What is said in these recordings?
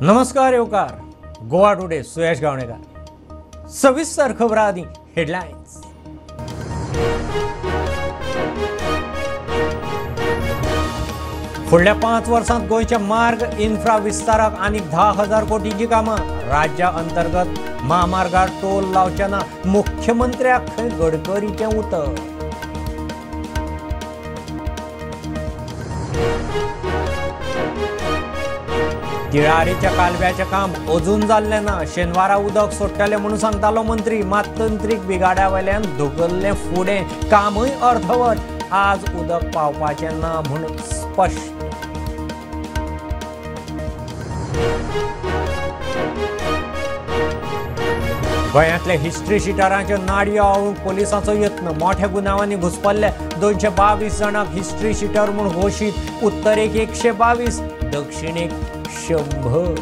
नमस्कार येवकार गोवा टुडे सुयश गावणेकर। सविस्तर खबरां आदी हेडलायन्स। फुडल्या 5 वर्सांत गोंयच्या मार्ग इन्फ्रा विस्ताराक आनीक 10,000 कोटींची कामां। राज्या अंतर्गत म्हामार्गार टोल लावचे ना, मुख्यमंत्र्याक खंय गडकरीचें उतर। तिळारीच्या कालव्याचें काम अजून जाल्लें ना, शेनवारा उदक सोडटले म्हणून सांगतालो मंत्री, मात तंत्रीक बिगाड्या वयल्यान धुकल्लें फुडें, कामूय अर्धवट, आज उदक पावपाचें ना म्हूण स्पश्ट। गोंयांतले हिस्ट्री शिटरांच्यो नाडयो आवळूंक पोलिसांचो यत्न, मोठ्या गुन्यांवांनी घुसपल्ले 222 जाणांक हिस्ट्री शिटर म्हूण घोशीत, उत्तरेक 122, दक्षिणेक 100।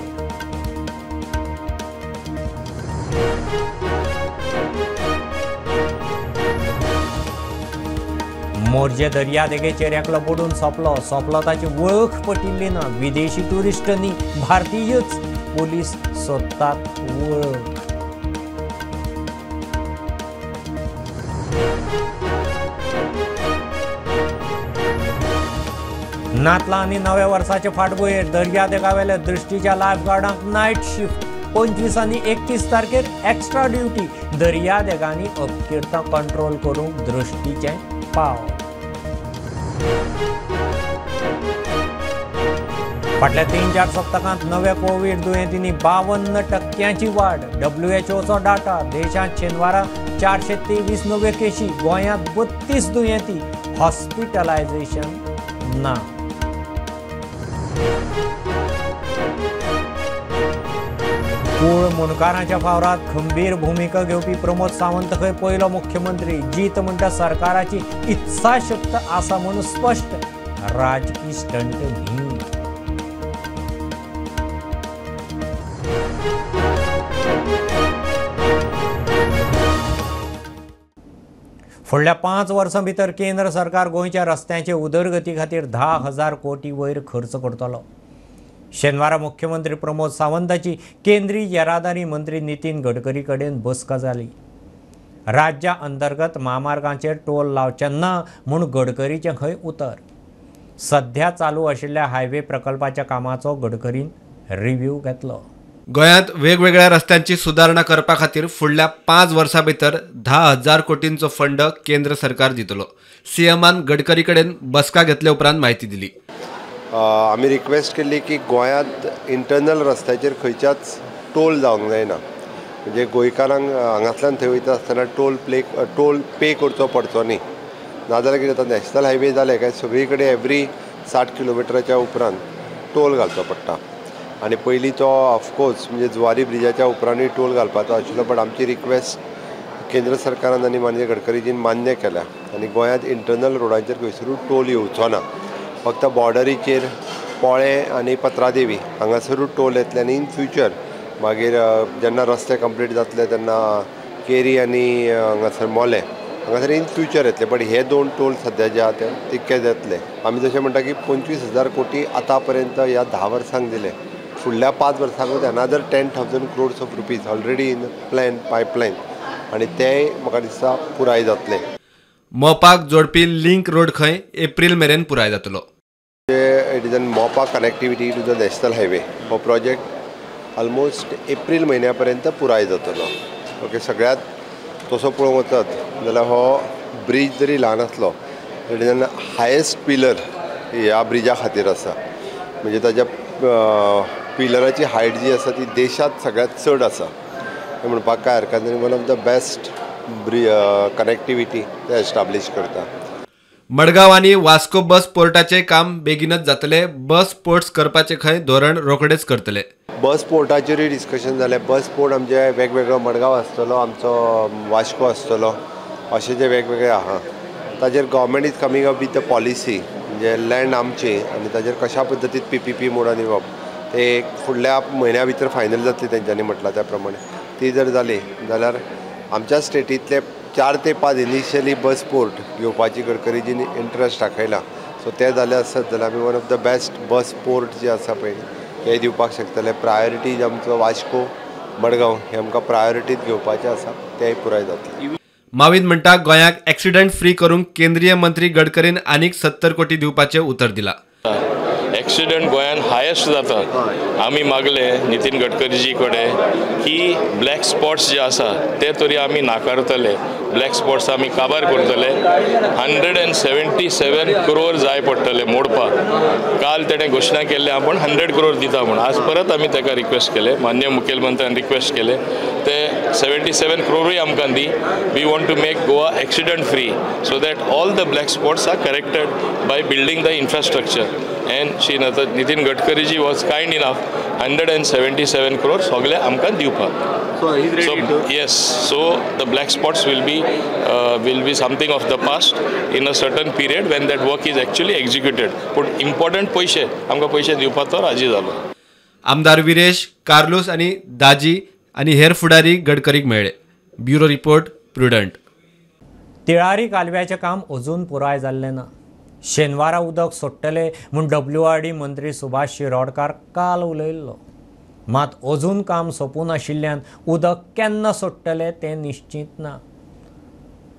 मोरजे दर्यादेगेचेर एकलो बुडून सोंपलो, सोंपलो ताची वळख पटिल्ली ना, विदेशी ट्युरिस्ट न्ही भारतीयच, पोलीस सोदतात वळख। नातलां आनी नव्या वर्साचे फाटभुंयेर दर्यादेगावेल्या दृश्टीच्या लायफगार्डांक नायट शिफ्ट, 25 आनी 31 तारखेर एक्स्ट्रा ड्युटी, दर्यादेगांनी अपकिर्तां कंट्रोल करूंक दृश्टीचें पावल। फाटल्या 3-4 सप्तकांत नव्या कोवीड दुयेंतींनी 52% वाड, डब्ल्यूएचओचो डाटा, देशांत शेनवारा 423 नव्यो केशी, गोंयांत 32 दुयेंती, हॉस्पिटलायझेशन ना। कूळ मुंडकारांच्या फावरात खंबीर भुमिका घेवपी प्रमोद सावंत खंय पयलो मुख्यमंत्री, जीत म्हणटा सरकाराची इत्साशक्त आसा म्हणून स्पश्ट, राजकी स्टंट न्ही। फुडल्या 5 वर्सां भितर केंद्र सरकार गोंयच्या रस्त्यांचे उदरगती खातीर 10,000 कोटी वयर खर्च करतलो। शेनवारा मुख्यमंत्री प्रमोद सावंताची केंद्रीय येरादारी मंत्री नितीन गडकरी कडेन बसका जाली। राज्या अंतर्गत म्हामार्गांचेर टोल लावचे ना म्हूण गडकरीचें खंय उतर। सध्या चालू आशिल्ल्या हायवे प्रकल्पाच्या कामाचो गडकरीन रिव्ह्यू घेतलो। गोंयांत वेगवेगळ्या रस्त्यांची सुदारणा करपा खातीर फुडल्या 5 वर्सां भितर 10,000 कोटींचो फंड केंद्र सरकार दितलो। सीएमान गडकरी कडेन बसका घेतले उपरांत माहिती दिली। आमी रिक्वेस्ट केल्ली की गोंयांत इंटरनल रस्त्याचेर खंयच्याच टोल जावंक जायना, म्हणजे गोंयकारांक हांगांतल्यान थंय वयता आसतना टोल पे करचो पडचो न्ही। नाजाल्यार कितें जाता, नॅशनल हायवे जाले काय सगळी कडेन एवरी 60 किलोमिटराच्या उपरांत टोल घालचो पडटा। आनी पयलीं तो ऑफकोर्स म्हणजे जुवारी ब्रिजाच्या उपरांतूय टोल घालपाचो आशिल्लो, बट आमची रिक्वेस्ट केंद्र सरकारान आनी माननीय गडकरीजीन मान्य केल्या आनी गोंयांत इंटरनल रोडांचेर खंयसरूय टोल येवचो ना, फक्त बॉर्डरीचेर पोळें आनी पत्रादेवी हांगासरूय टोल येतले आनी इन फ्युचर मागीर जेन्ना रस्ते कंप्लीट जातले तेन्ना केरी आनी हांगासर मोलें हांगासर इन फ्युचर येतले, बट हे 2 टोल सद्या जे आहा ते तितके जातले। आमी जशें म्हणटा की 25,000 कोटी आतां पर्यंत ह्या 10 वर्सांक दिले, फुडल्या 5 वर्सांकूच another 10,000 crores of rupees already in plan pipeline आनी ते म्हाका दिसता पुराय जातले। मोपाक जोडपी लिंक रोड खंय एप्रील मेरेन पुराय जातलो। It is an Mopa connectivity to the national highway, हो प्रोजेक्ट ऑलमोस्ट एप्रील म्हयन्या पर्यंत पुराय जातलो। ओके, सगळ्यांत तसो पळोवंक वचत जाल्यार हो ब्रीज जरी ल्हान आसलो it is an highest pillar ह्या ब्रिजा खातीर आसा, म्हणजे ताज्या पिलराची हायट जी आसा ती देशांत सगळ्यांत चड आसा म्हणपाक कांय हरकत ना। One of the best connectivity ते एस्टाब्लीश करता। मडगांव आनी वास्को बस पोर्टाचे काम बेगीनच जातले, बस पोर्ट्स करपाचे खंय धोरण रोखडेच करतले। बस पोर्टाचेरूय डिस्कशन जालें, बस पोर्ट आमचे वेगवेगळो मडगांव आसतलो, आमचो वास्को आसतलो, अशे जे वेगवेगळे आहा ताजेर government is coming up with the policy, म्हणजे लँड आमची आनी ताजेर कशा पद्दतीन पीपीपी मोडान येवप ते फुडल्या म्हयन्या भितर फायनल जातली तेंच्यांनी म्हटलां त्या प्रमाणे। ती जर जाली जाल्यार आमच्या स्टेटींतले 4 ते 5 इनिशियली बस पोर्ट घेवपाची गडकरीजीन इंट्रस्ट दाखयला, सो ते जाले आसत जाल्यार आमी one of the best bus port जे आसा पळय हे दिवपाक शकतले. प्रायोरिटीज आमचो वास्को मडगांव हे आमकां प्रायोरिटीत घेवपाचें आसा, तेय पुराय जातले. माविन म्हणटा गोंयाक एक्सिडंट फ्री करूंक केंद्रीय मंत्री गडकरीन आनीक 70 कोटी दिवपाचें उतर दिला. एक्सिडंट गोंयान हायेस्ट जाता. आमी मागले नितीन गडकरीजी कडेन की ब्लॅक स्पॉट्स जे आसा ते तरी आमी नाकारतले, ब्लॅक स्पॉट्स आमी काबार करतले. 177 करोड जाय पडटले मोडपाक. काल तेणें घोशणा केल्ली आपूण 100 करोड दिता म्हूण. आज परत आमी ताका रिक्वेस्ट केले, मान्य मुखेलमंत्र्यान रिक्वेस्ट केले ते 77 करोडूय आमकां दी. We want to make Goa accident free so that all the black spots are corrected by building the infrastructure. And Shri Nitin Gadkariji was kind enough 177 crore सगळे आमकां दिवपाक. So yes, so the black spots will be something of the past in a certain period when that work is actually executed. पूण important पयशे आमकां पयशे दिवपाक तो राजी जालो. आमदार विरेश कार्लोस आनी दाजी आनी हेर फुडारी गडकरीक मेळ्ळे. Bureau report, Prudent. Tillari कालव्याचें काम अजून पुराय जाल्लें ना. शेनवारा उदक सोडटले म्हूण WRD मंत्री सुभाष शिरोडकार काल उलयल्लो. मात अजून काम सोंपूं नाशिल्ल्यान उदक केन्ना सोडटले तें निश्चीत ना.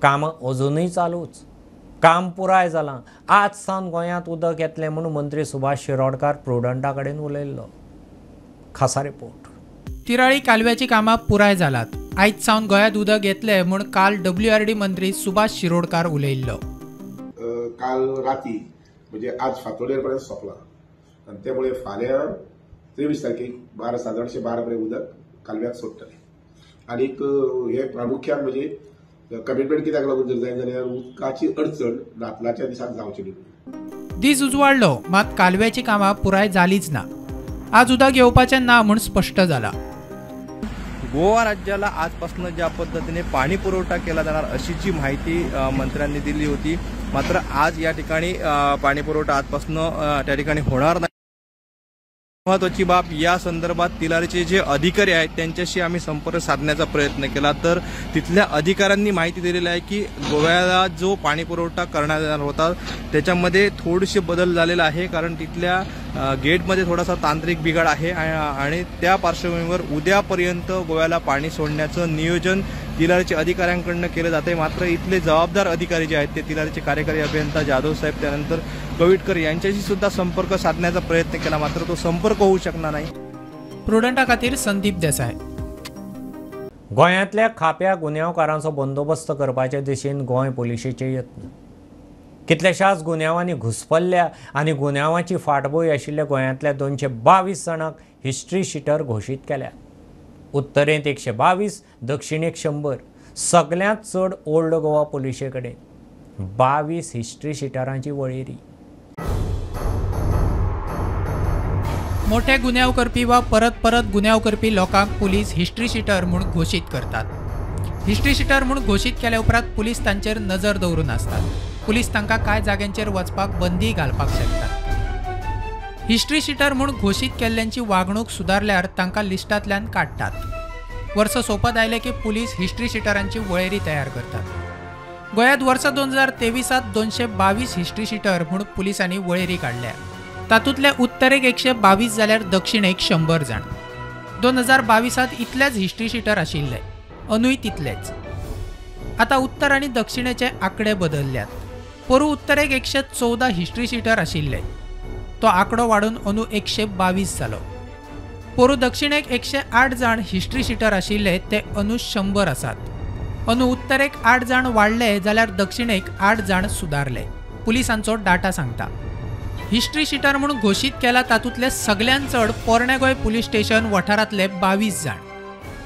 कामां अजूनय चालूच. काम पुराय जालां. आज सावन गोंयांत उदक येतलें म्हूण मंत्री सुभाष शिरोडकार प्रुडंटा कडेन उलयल्लो. खासा रिपोर्ट. तिराळी कालव्याची कामां पुराय जालात. आयज सावन गोंयांत उदक येतलें म्हूण काल WRD मंत्री सुभाष शिरोडकार उलयल्लो. काल राती म्हणजे आज फांतोडेर पर्यंत सोंपला आनी त्यामुळे फाल्यां 23 तारखेक 12 सादारणशे 12 पर्यंत उदक कालव्याक सोडटले. आनीक हे प्रामुख्यान म्हणजे कमिटमेंट कित्याक लागून जर जाय जाल्यार उदकाची अडचण नातलाच्या दिसाक जावची न्ही. दीस उजवाडलो मात कालव्याची कामां पुराय जालीच ना. आज उदक येवपाचें ना म्हूण स्पश्ट जाला. गोवा राज्याला आजपासून ज्या पद्धतीने पाणी पुरवठा केला जाणार अशी जी माहिती मंत्र्यांनी दिली होती, मात्र आज या ठिकाणी पाणी पुरवठा आजपासून त्या ठिकाणी होणार नाही. महत्वाची बाब, या संदर्भात तिलारीचे जे अधिकारी आहेत त्यांच्याशी आम्ही संपर्क साधण्याचा प्रयत्न केला तर तिथल्या अधिकाऱ्यांनी माहिती दिलेली आहे की गोव्याला जो पाणी पुरवठा करण्यात येणार होता त्याच्यामध्ये थोडेसे बदल झालेला आहे, कारण तिथल्या गेटमध्ये थोडासा तांत्रिक बिघाड आहे आणि त्या पार्श्वभूमीवर उद्यापर्यंत गोव्याला पाणी सोडण्याचं नियोजन तिलारीच्या अधिकाऱ्यांकडून केलं जाते. मात्र इथले जबाबदार अधिकारी जे आहेत ते तिलारीचे कार्यकारी अभियंता जाधव साहेब, त्यानंतर कविटकर यांच्याशी सुद्धा संपर्क साधण्याचा प्रयत्न केला, मात्र तो संपर्क होऊ शकणार नाही. प्रुडंटा खातीर संदीप देसाय. गोंयांतल्या खाप्या गुन्यांवकारांचो बंदोबस्त करपाचे दिशेन गोंय पुलिशेचे यत्न. कितल्याशाच गुन्यांवांनी घुसपल्ल्या आनी गुन्यांवाची फाटभूंय आशिल्ल्या गोंयांतल्या 222 जाणांक हिस्ट्री शिटर घोशीत केल्या. उत्तरेंत 122, दक्षिणेक 100. सगळ्यांत चड ओल्ड गोवा पुलिशे कडेन 22 हिस्ट्री शिटरांची वळेरी. मोठे गुन्यांव करपी वा परत परत गुन्यांव करपी लोकांक पुलीस हिस्ट्री शिटर म्हूण घोशीत करतात. हिस्ट्री शिटर म्हूण घोशीत केल्या उपरांत पुलीस तांचेर नजर दवरून आसतात. पुलीस तांकां कांय जाग्यांचेर वचपाक बंदी घालपाक शकतात. हिस्ट्री शिटर म्हूण घोशीत केल्ल्यांची वागणूक सुदारल्यार तांकां लिस्टांतल्यान काडटात. वर्स सोंपत आयलें की पुलीस हिस्ट्री शिटरांची वळेरी तयार करतात. गोंयांत वर्स 2023 222 हिस्ट्री शिटर म्हूण पुलिसांनी वळेरी काडल्या. तातूंतले उत्तरेक 122 जाल्यार दक्षिणेक 100 जाण. 2022 इतलेच हिस्ट्री शिटर आशिल्ले, अंदूय तितलेच. आतां उत्तर आनी दक्षिणेचे आंकडे बदलल्यात. पोरूं उत्तरेक 114 हिस्ट्री शिटर आशिल्ले, तो आंकडो वाडून अंदू 122 जालो. पोरूं दक्षिणेक 108 जाण हिस्ट्री शिटर आशिल्ले, ते अंदू 100 आसात. अंदू उत्तरेक 8 जाण वाडले जाल्यार दक्षिणेक 8 जाण सुदारले, पुलिसांचो डाटा सांगता. हिस्ट्री शिटर म्हूण घोशीत केला तातूंतले सगळ्यांत चड पोरणे गोंय पुलीस स्टेशन वाठारांतले 22 जाण,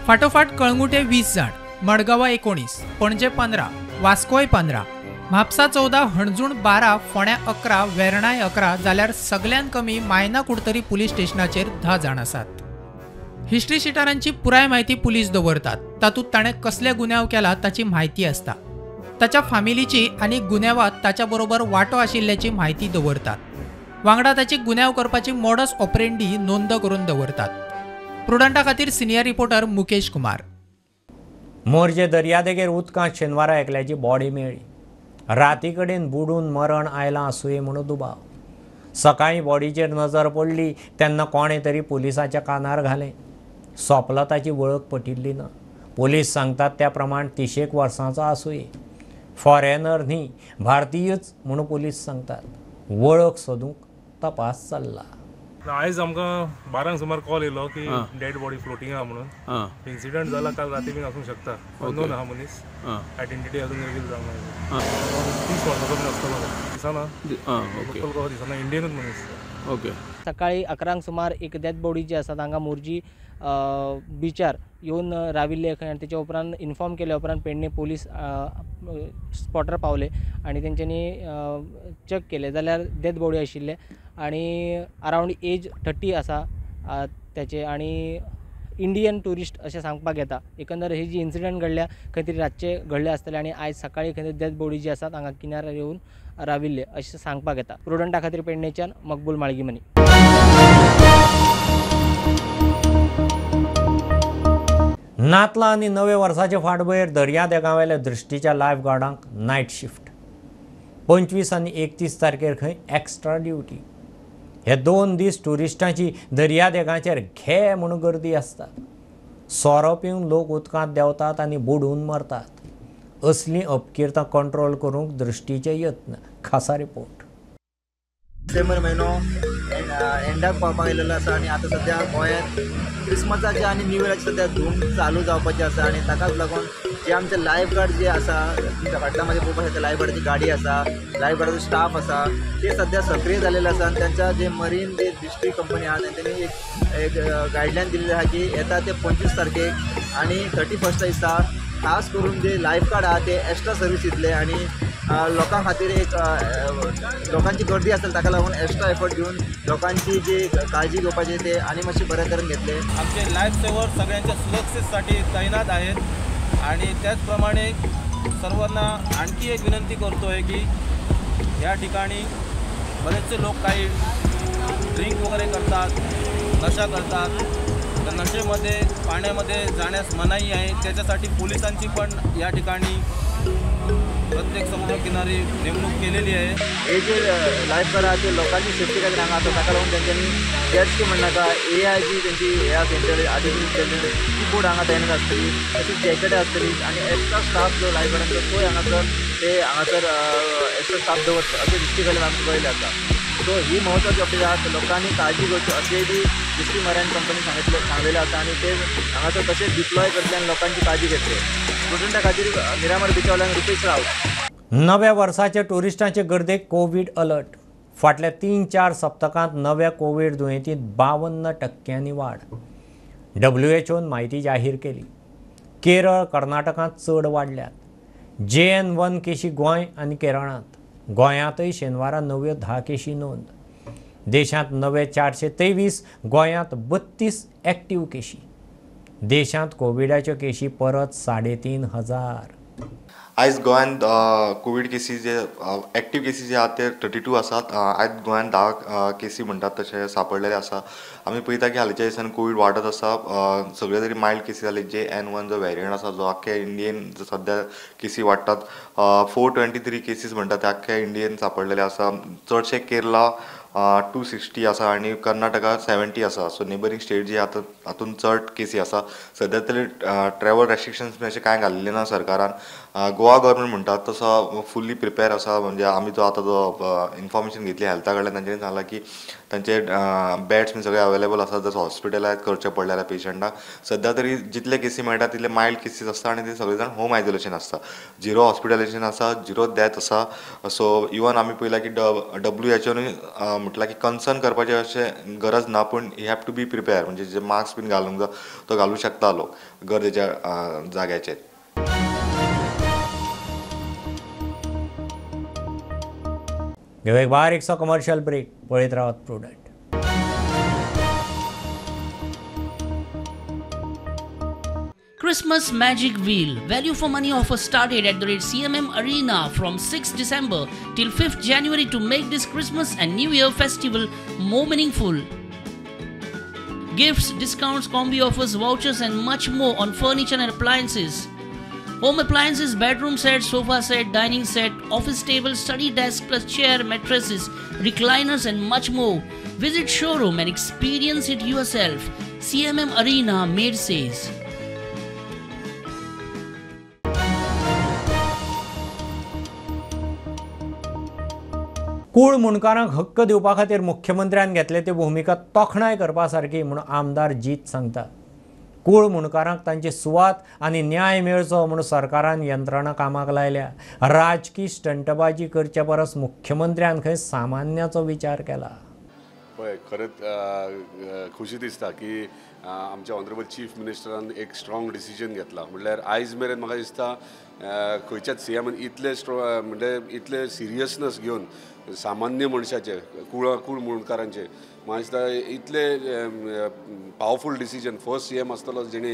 फाटोफाट कळंगुटे 20 जाण, मडगांवा 19, पणजे 15, वास्कोय 15, म्हापसा 14, हणजूण 12, फोंड्या 11, वेर्णाय 11 जाल्यार सगळ्यांत कमी मायना कुडतरी पुलीस स्टेशनाचेर 10 जाण आसात. हिस्ट्री शिटरांची पुराय म्हायती पुलीस दवरतात. तातूंत ताणें कसले गुन्यांव केला ताची म्हायती आसता, ताच्या फामिलीची आनी गुन्यांवांत ताच्या बरोबर वांटो आशिल्ल्याची म्हायती दवरतात. वांगडा ताची गुन्यांव करपाची मॉडस ऑपरेंडी नोंद करून दवरतात. प्रुडंटा खातीर सिनियर रिपोर्टर मुकेश कुमार. मोरजे दर्यादेगेर उदकांत शेनवारा एकल्याची बॉडी मेळ्ळी. राती कडेन बुडून मरण आयलां आसुये म्हणून दुबाव. सकाळीं बॉडीचेर नजर पडली तेन्ना कोणें तरी पुलिसाच्या कानार घालें. सोंपला ताची वळख पटिल्ली ना. पोलीस सांगतात त्या प्रमाण 30 वर्सांचो आसुये. फॉरेनर न्ही, भारतीयच म्हणून पोलीस सांगतात. वळख सोदूंक तपास चल्ला. आयज आमकां 12 सुमार कॉल येयलो की डेड बॉडी फ्लोटींग आहा म्हणून. इन्सिडंट जाला काल राती बीन आसूंक शकता. अननोन आहा मनीस, आयडेंटिटी अजून रिवील जावंक ना. 30 वर्सांचो बीन आसतलो, दिसना लोकल कसो दिसना, इंडियनूच मनीस. ओके. सकाळी 11 सुमार एक डेथ बॉडी जी आसा हांगा मोरजी बिचार येवन राविल्ले खंय आनी तेच्या उपरांत इन्फॉर्म केल्या उपरांत पेडणे पोलीस स्पॉटार पावले आनी तेंच्यांनी चॅक केलें जाल्यार डेथ बॉडी आशिल्ले आनी अरावंड एज 30 आसा तेचे आनी इंडियन ट्युरिस्ट अशें सांगपाक येता. एकंदर ही जी इन्सिडंट घडल्या खंय तरी रातचे घडले आसतले आनी आयज सकाळी खंय तरी डेथ बॉडी जी आसा हांगा किनाऱ्यार येवन राविल्ले अशें सांगपाक येता. प्रुडंटा खातीर पेडणेच्यान मकबूल माळगीमनी. नातलां आनी नव्या वर्साचे फाटभुंयेर दर्यादेगांवेल्या दृश्टीच्या लायफ गार्डांक नायट शिफ्ट. 25 आनी 31 तारखेर खंय एक्स्ट्रा ड्युटी. हे 2 दीस ट्युरिस्टांची दर्यादेगांचेर घे म्हणून गर्दी आसता. सोरो पिवन लोक उदकांत देंवतात आनी बुडून मरतात. असलीं अपकिर्तां कंट्रोल करूंक दृश्टीचे यत्न. खासा रिपोर्ट. डिसेंबर म्हयनो एंडाक पावपाक आयिल्लो आसा आनी आतां सद्या गोंयांत क्रिसमसाची आनी न्यू इयराची सद्या धूम चालू जावपाची आसा आनी ताकाच लागून जे आमचे लायफ गार्ड जे आसा तुमच्या फाटल्या म्हाज्या पळोवपाक शकता, लायफ गार्डाची गाडी आसा, लायफ गार्डाचो स्टाफ आसा, ते सद्या सक्रीय जालेले आसा आनी त्यांच्या जे मरीन जे डिस्ट्रिक्ट कंपनी आहा तेंच्यांनी एक गायडलायन दिल्ली आहा की येता ते 25 तारखेक आनी 31 दिसा खास करून जे लायफ गार्ड आहा ते एक्स्ट्रा सर्वीस दितले आनी लोकां खातीर एक लोकांची गर्दी आसतली ताका लागून एक्स्ट्रा एफर्ट घेवन लोकांची जी काळजी घेवपाची ते आनी मातशी बऱ्या तरेन घेतले. आमचे लायफ सेवर सगळ्यांच्या सुरक्षेसाठी तैनात आहेत आणि त्याचप्रमाणे सर्वांना आणखी एक विनंती करतो आहे की या ठिकाणी बरेचसे लोक काही ड्रिंक वगैरे करतात, नशा करतात, तर नशेमध्ये पाण्यामध्ये जाण्यास मनाई आहे. त्याच्यासाठी पोलिसांची पण या ठिकाणी प्रत्येक समुद्रकिनारी नेमणूक केलेली आहे. हे जे लायफ गार्ड आहा ते लोकांची सेफ्टी खातीर हांगा आसा, ताका लागून तेंच्यांनी जेट स्की म्हणनाका, AI जी तेंची हे आसा आर्टिफिशियल इंटेलिजन्स ती बोट हांगा तैनात आसतली, तशीच जॅकेटां आसतली आनी एक्स्ट्रा स्टाफ जो लायफ गार्डांचो तोय हांगासर ते हांगासर एक्स्ट्रा स्टाफ दवरता अशें दिश्टी कडल्यान आमकां कळिल्लें आसा. सो ही म्हत्वाची अपडेट आसा, लोकांनी काळजी घेवची अशेंय बी डिस्ट्रिक्ट मरायन कंपनी सांगलेलें आसा आनी ते हांगासर तशेंच डिप्लॉय करतले आनी लोकांची काळजी घेतले. स्टुडंटा खातीर मिरामार बिचावल्यान रुपेश राव. नव्या वर्साच्या ट्युरिस्टांचे गर्देक कोवीड अलर्ट. फाटल्या 3-4 सप्तकांत नव्या कोवीड दुयेंतींत 52% वाड. WHOन म्हायती जाहीर केली. केरळ, कर्नाटकांत चड वाडल्यात. JN1 केशी गोंय आनी केरळांत. गोंयांतय शेनवारा नव्यो 10 केशी नोंद. देशांत नवे 423, गोंयांत 32 एक्टीव केशी. देशांत कोविडाच्यो केशी परत 3500. आयज गोंयांत कोवीड केसी जे एक्टीव केसी जे आहात ते 32 आसात. आयज गोंयांत 10 केसी म्हणटात तशे सापडलेले आसा. आमी पळयता की हालींच्या दिसांनी कोवीड वाडत आसा. सगळे तरी मायल्ड केसी जाले. JN1 जो वेरियंट आसा जो आख्ख्या इंडियेन सद्या केसी वाडटात. 423 केसीस म्हणटात ते आख्ख्या इंडियेन सापडलेले आसा. चडशे केरला 260 आसा आनी कर्नाटका 70 आसा. सो नेबरींग स्टेट जी आतां हातूंत चड केसी आसा. सद्या तरी ट्रॅवल रेस्ट्रिक्शन्स बी अशें कांय घालिल्लें ना सरकारान. गोवा गव्हर्मेंट म्हणटात तसो फुल्ली प्रिपेर आसा. म्हणजे आमी जो आतां जो इन्फॉर्मेशन घेतली हेल्था कडल्यान तांच्यांनी सांगलां की तांचे बेड्स बी सगळे अवेलेबल आसा. जर हॉस्पिटलायज करचें पडलें जाल्यार पेशंटाक सद्या तरी जितले केसी मेळटा तितले मायल्ड केसीस आसता आनी ते सगळे जाण होम आयसोलेशन आसता. 0 हॉस्पिटलायजेशन आसा, 0 डेथ आसा. सो इवन आमी पळयलां की WHOन म्हटलां की कन्सर्न करपाचें अशें गरज ना, पूण you have to be prepare. म्हणजे जे मास्क बीन घालूंक जाय तो घालूं शकता लोक गरजेच्या जाग्याचेर. घेवया एक बारीकसो कमर्शियल ब्रेक. पळयत रावात Prudent. Christmas Magic Wheel value for money offer started at the rate CMM Arena from 6th December till 5th January to make this Christmas and New Year festival more meaningful. Gifts, discounts, combi offers, vouchers and much more on furniture and appliances. Home appliances, bedroom set, sofa set, dining set, office table, study desk plus chair, mattresses, recliners and much more. Visit showroom and experience it yourself. CMM Arena, Merces. कूळ मुंडकारांक हक्क दिवपा खातीर मुख्यमंत्र्यान घेतले ती भुमिका तोखणाय करपा सारकी म्हूण आमदार जीत सांगता. कूळ मुंडकारांक तांची सुवात आनी न्याय मेळचो म्हूण सरकारान यंत्रणा कामाक लायल्या. राजकी स्टंटबाजी करचे परस मुख्यमंत्र्यान खंय सामान्याचो विचार केला. पळय, खरेंच खुशी दिसता की आमच्या ऑनरेबल चीफ मिनिस्टरान एक स्ट्रॉंग डिसिजन घेतला. म्हणल्यार आयज मेरेन म्हाका दिसता खंयच्याच सीएमान इतले म्हणल्यार इतले सिरियसनस घेवन सामान्य मनशाचे कूळ मुंडकारांचे म्हाका दिसता इतले पावरफूल डिसिजन फर्स्ट सीएम आसतलो जेणे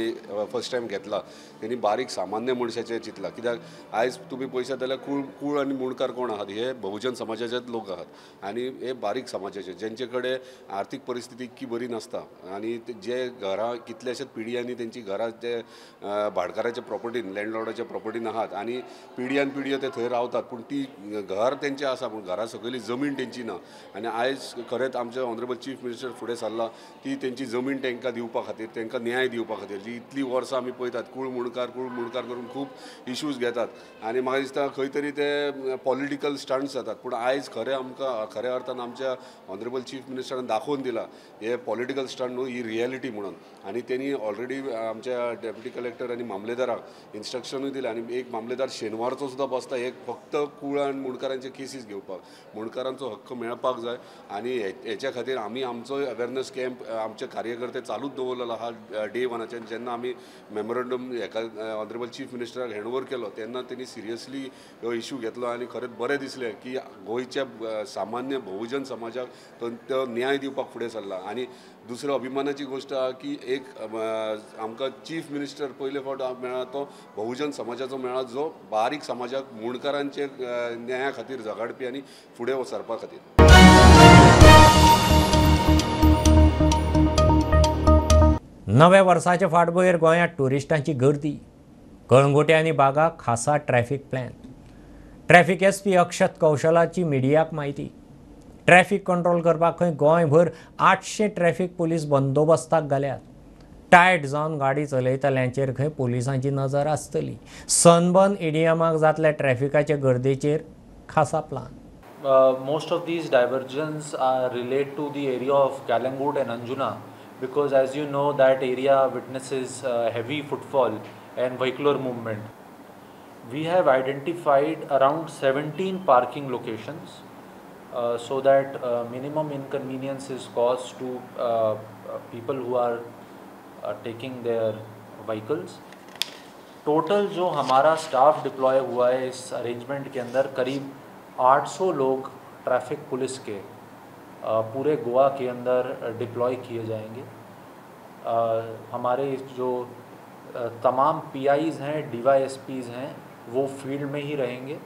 फर्स्ट टायम घेतला. तेणी बारीक सामान्य मनशाचें चिंतलां. कित्याक आयज तुमी पळयशात जाल्यार कूळ आनी मुंडकार कोण आहात, हे बहुजन समाजाचेच लोक आहात आनी हे बारीक समाजाचे जेंचे कडेन आर्थीक परिस्थिती इतकी बरी नासता आनी जे घरां कितल्याशाच पिढयांनी तेंची घरां जे भाडकाराच्या प्रॉपर्टीन लँडलॉर्डाच्या प्रॉपर्टीन आहात आनी पिढयान पिढयो ते थंय रावतात, पूण ती घर तेंचें आसा पूण घरा सकयली जमीन तेंची ना. आनी आयज खरेंच आमचे ऑनरेबल चीफ मिनिस्टर फुडें सरला ती तेंची जमीन तांकां दिवपा खातीर, तांकां न्याय दिवपा खातीर. जी इतलीं वर्सां आमी पळयतात कूळ मुंडकार कूळ मुंडकार करून खूब इश्यूज घेतात आनी म्हाका दिसता खंय तरी ते पॉलिटिकल स्टंट्स जातात, पूण आयज खरें आमकां खऱ्या अर्थान आमच्या ऑनरेबल चीफ मिनिस्टरान दाखोवन दिला हे पॉलिटिकल स्टंट न्हू, ही रियलिटी म्हणून. आनी तेणी ऑलरेडी आमच्या डेप्युटी कलेक्टर आनी मामलेदाराक इन्स्ट्रक्शनूय दिलें आनी एक मामलेदार शेनवारचो सुद्दां बसता एक फक्त कूळ आनी मुंडकारांचे केसीस घेवपाक, मुंडकारांचो हक्क मेळपाक जाय. आनी हेच्या खातीर आमी आमचो अवेरनस कॅम्प आमचे कार्यकर्ते चालूच दवरलेलो आहा डे वनाच्यान. जेन्ना आमी मेमोरंडम हेका ऑनरेबल चीफ मिनिस्टराक हँडओवर केलो तेन्ना तेणी सिरियसली हो इशू घेतलो आनी खरेंच बरें दिसलें की गोंयच्या सामान्य बहुजन समाजाक तो न्याय दिवपाक फुडें सरला. आनी दुसरी अभिमानाची गोश्ट आहा की एक आमकां चीफ मिनिस्टर पयले फावट मेळ्ळा तो बहुजन समाजाचो मेळ्ळा, जो बारीक समाजाक मुंडकारांचे न्याया खातीर झगडपी आनी फुडें सरपा खातीर. नव्या वर्साच्या फाटभुंयेर गोंयांत ट्युरिस्टांची गर्दी. कळंगुटे आनी बागा खासा traffic plan. Traffic SP Akshat कौशलाची मिडियाक म्हायती. ट्रॅफिक कंट्रोल करपाक खंय गोंयभर 800 ट्रॅफिक पुलीस बंदोबस्ताक घाल्यात. टायट जावन गाडी चलयतल्यांचेर खंय पुलिसांची नजर आसतली. सनबर्न इडियमाक जातल्या ट्रॅफिकाचे गर्देचेर खासा plan. Most of these diversions are relate to the area of Calangute and Anjuna because as you know that area witnesses heavy footfall and vehicular movement. We have identified around 17 parking locations so that minimum inconvenience is caused to people who are taking their vehicles. Total जो हमारा staff deploy हुआ है इस arrangement K अंदर करीब 800 लोग traffic police K पूरे Goa K अंदर deploy किए जाएंगे। हमारे जो तमाम PIs हैं, DYSPs हैं, वो फील्ड में ही रहेंगे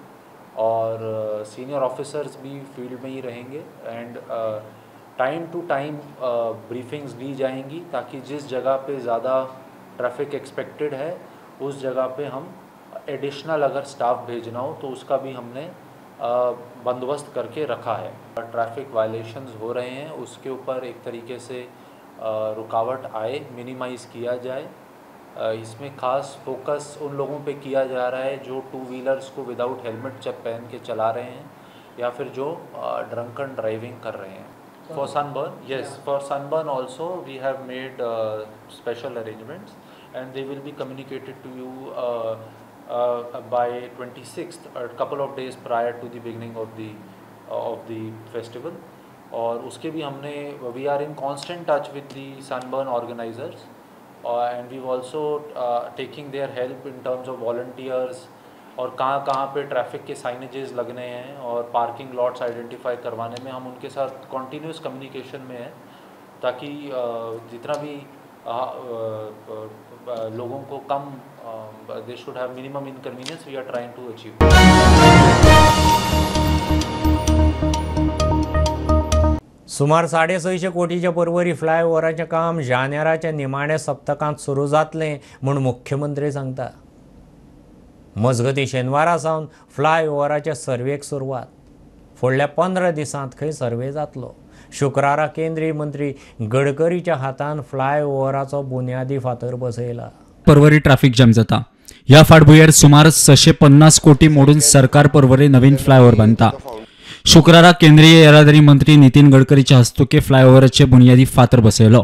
और सीनियर ऑफिसर्स भी फील्ड में ही रहेंगे and time to time briefings ली जाएंगी ताकि जिस जगह पे ज़्यादा ट्रैफिक एक्सपेक्टेड है उस जगह पे हम एडिशनल अगर स्टाफ भेजना हो तो उसका भी हमने बंदोबस्त करके रखा है। ट्रैफिक वायलेशंस हो रहे हैं उसके ऊपर एक तरीके से रुकावट आए, मिनिमाइज़ किया जाए। इसमें ख़ास फोकस उन लोगों पे किया जा रहा है जो टू व्हीलर्स को विदाउट हेलमेट पहन के चला रहे हैं या फिर जो ड्रंकन ड्राइविंग कर रहे हैं। For sunburn, yes, for sunburn also we have made special arrangements and they will be communicated to you by 26th, a couple of days prior to the beginning of the festival. और उसके भी हमने we are in constant touch with the sunburn organizers and we also taking their help in terms of volunteers और कहाँ कहाँ pay traffic K signages लगने हैं और parking lots identify करवाने में हम उनके साथ कॉन्टीन्यूस कम्युनिकेशन में हैं ताकि जितना भी लोगों को कम they should have minimum inconvenience we are trying to achieve. सुमार 650 कोटीच्या पर्वरी फ्लायओव्हराचें काम जानेराच्या निमाण्या सप्तकांत सुरू जातलें म्हूण मुख्यमंत्री सांगता. मजगतीं शेनवारा सावन फ्लायओव्हराच्या सर्वेक सुरवात. फुडल्या 15 दिसांत खंय सर्वे जातलो. शुक्रारा केंद्रीय मंत्री गडकरीच्या हातान फ्लायओव्हराचो बुन्यादी फातर बसयला. पर्वरी ट्राफिक जॅम जाता. ह्या फाटभुंयेर सुमार 650 कोटी मोडून सरकार पर्वरी नवीन फ्लायओव्हर बांदता. शुक्रारा केंद्रीय येरादारी मंत्री नितीन गडकरीच्या हस्तुके फ्लायओव्हराचे बुन्यादी फातर बसयलो.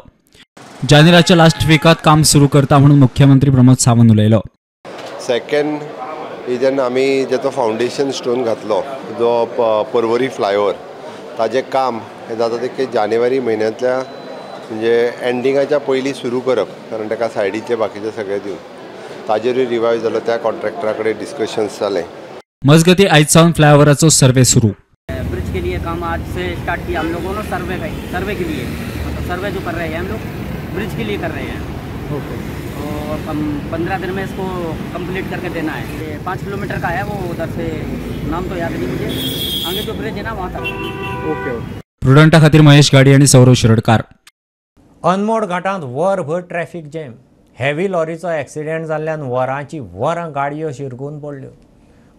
जानेराच्या लास्ट विकात काम सुरू करता म्हणून मुख्यमंत्री प्रमोद सावंत उलयलो. सेकंड जेन्ना आमी जेचो फावंडेशन स्टोन घातलो जो पर्वरी फ्लायओव्हर ताजें काम हें जाता तें जानेवारी म्हयन्यांतल्या म्हणजे एंडिंगाच्या पयलीं सुरू करप, कारण ताका सायडीचे बाकीचे सगळे दिवन ताजेरूय रिवायव जालो. त्या कॉन्ट्रॅक्टरा कडेन डिस्कशन्स जालें. मजगतीं आयज सावन फ्लायओव्हराचो सर्वे सुरू. ब्रिज के लिए काम आज से स्टार्ट किया हम लोगों ने. सर्वे के लिए, मतलब सर्वे जो कर रहे हैं हम लोग ब्रिज के लिए कर रहे हैं. ओके, तो हम 15 दिन में इसको कंप्लीट करके देना है. 5 किलोमीटर का है वो, उधर से नाम तो याद नहीं मुझे, आगे जो ब्रिज है ना वहाँ तक. Okay okay. प्रुडंटा खातीर महेश गाडी आणि सौरव शिरोडकार. अनमोड घाटांत वरभर ट्रॅफिक जॅम. हेवी लॉरीचो एक्सिडेंट जाल्ल्यान वरांची वरां गाडयो शिरकून पडल्यो.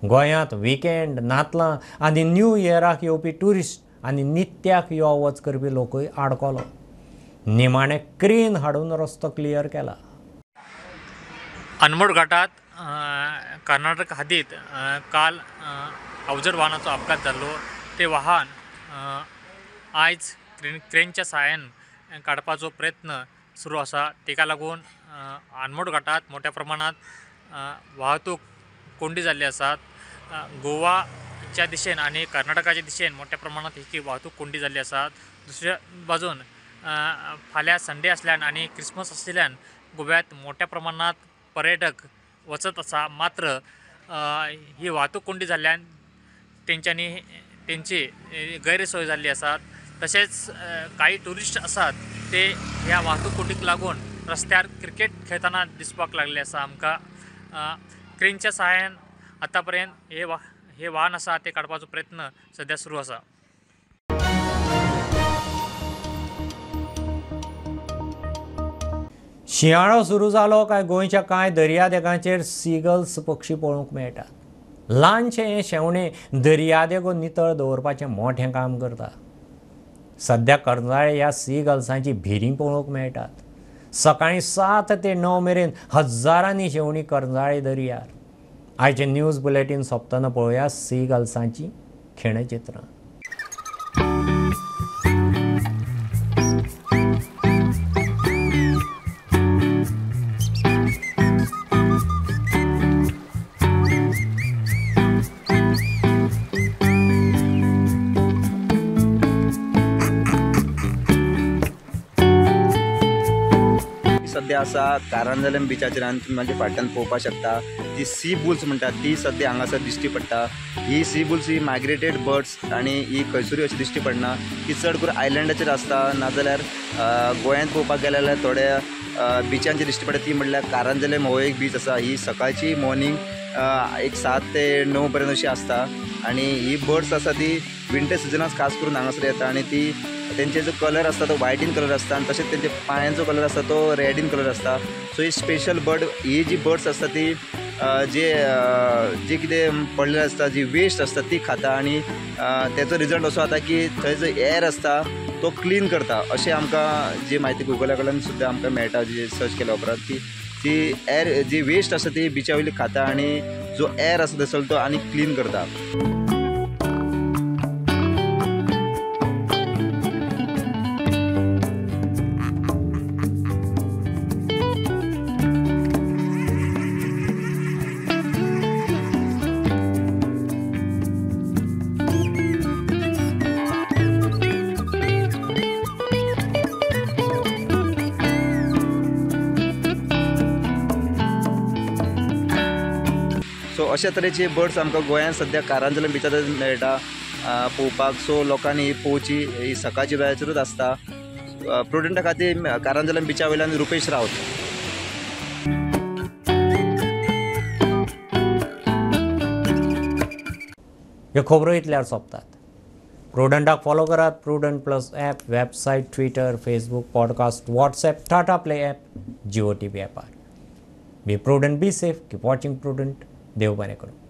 गोंयांत विकेंड, नातलां आनी न्यू इयराक येवपी ट्युरिस्ट आनी नित्याक यो वच करपी लोकूय आडकलो. निमाणें क्रेन हाडून रस्तो क्लियर केला. अनमोड घाटात कर्नाटक हद्दीत काल अवजड वाहनाचो अपघात जाल्लो. ते वाहन आयज क्रेनच्या साहाय्यान काडपाचो प्रयत्न सुरू आसा. ताका लागून अनमोड घाटात मोठ्या प्रमाणात वाहतूक कोंडी जाल्ली आसात. गोवाच्या दिशेन आनी कर्नाटकाच्या दिशेन मोठ्या प्रमाणात ही वाहतूक कोंडी जाल्ली आसात. दुसऱ्या बाजून फाल्यां संडे आसल्यान आनी क्रिसमस आशिल्ल्यान गोव्यात मोठ्या प्रमाणात पर्यटक वचत आसा. मात्र ही वाहतूक कोंडी जाल्ल्यान तेंच्यांनी तेंची गैरसोय जाल्ली आसात. तशेंच काही ट्युरिस्ट आसात ते ह्या वाहतूक कोंडीक लागून रस्त्यार क्रिकेट खेळतना दिसपाक लागले आसा आमकां. क्रेनच्या सहाय्यान आतां पर्यंत हे वाहन आसा ते काडपाचो प्रयत्न सद्या सुरू आसा. शिंयाळो सुरू जालो काय गोंयच्या कांय दर्यादेगांचेर सीगल्स पक्षी पळोवंक मेळटात. ल्हानशें हें शेवणें दर्यादेगो नितळ दवरपाचें मोठें काम करता. सद्या करंजाळे ह्या सीगल्सांची भिरीं पळोवंक मेळटात. सकाळीं 7 ते 9 मेरेन हजारांनी शेवणीं करंजाळे दर्यार. आयचें न्यूज बुलेटीन सोंपतना पळोवया सीगल्सांची खिणचित्रां. सद्या आसा कारंजलम बिचाचेर आनी तुमी म्हाज्या फाटल्यान पळोवपाक शकता जी सी बुल्स म्हणटात ती सद्या हांगासर दिश्टी पडटा. ही सी बुल्स ही मायग्रेटेड बर्ड्स आनी ही खंयसरूय अशी दिश्टी पडना, ती चड करून आयलंडाचेर आसता. नाजाल्यार गोंयांत पळोवपाक गेले जाल्यार थोड्या बिचांचेर दिश्टी पडटा. ती म्हणल्यार कारंजलम हो एक बीच आसा. ही सकाळची मॉर्निंग एक 7 ते 9 पर्यंत अशी आसता आनी ही बर्ड्स आसा ती विंटर सिजनाक खास करून हांगासर येता आनी ती तेंचे जो कलर आसता तो व्हायट इन कलर आसता आनी तशेंच तेंचे पांयांचो कलर आसता तो रेड इन कलर आसता. सो ही स्पेशल बर्ड, ही जी बर्ड्स आसता ती जे जे कितें पडलेलें आसता, जी वेस्ट आसता ती खाता आनी तेचो रिजल्ट असो जाता की थंय जो एअर आसता तो क्लीन करता. अशें आमकां जी म्हायती गुगला कडल्यान सुद्दां आमकां मेळटा, जी सर्च केल्या उपरांत की ती एअर जी वेस्ट आसता ती बिचा वयली खाता आनी जो एअर आसता थंयसर तो आनी क्लीन करता. सो अशा तरेचे बर्ड्स आमकां गोंयांत सद्या कारंजलम बिचार मेळटा पळोवपाक. सो लोकांनी ही पळोवची, ही सकाळच्या वेळाचेरूच आसता. प्रुडंटा खातीर कारंजलम बिचा वयल्यान रुपेश रावत. ह्यो खबरो इतल्यार सोंपतात. प्रुडंटाक फॉलो करात. Prudent plus app, website, Twitter, Facebook, podcast, WhatsApp, Tata play app, Jio TV ॲपार. Be prudent, be safe, keep watching Prudent. देव बरें करूं.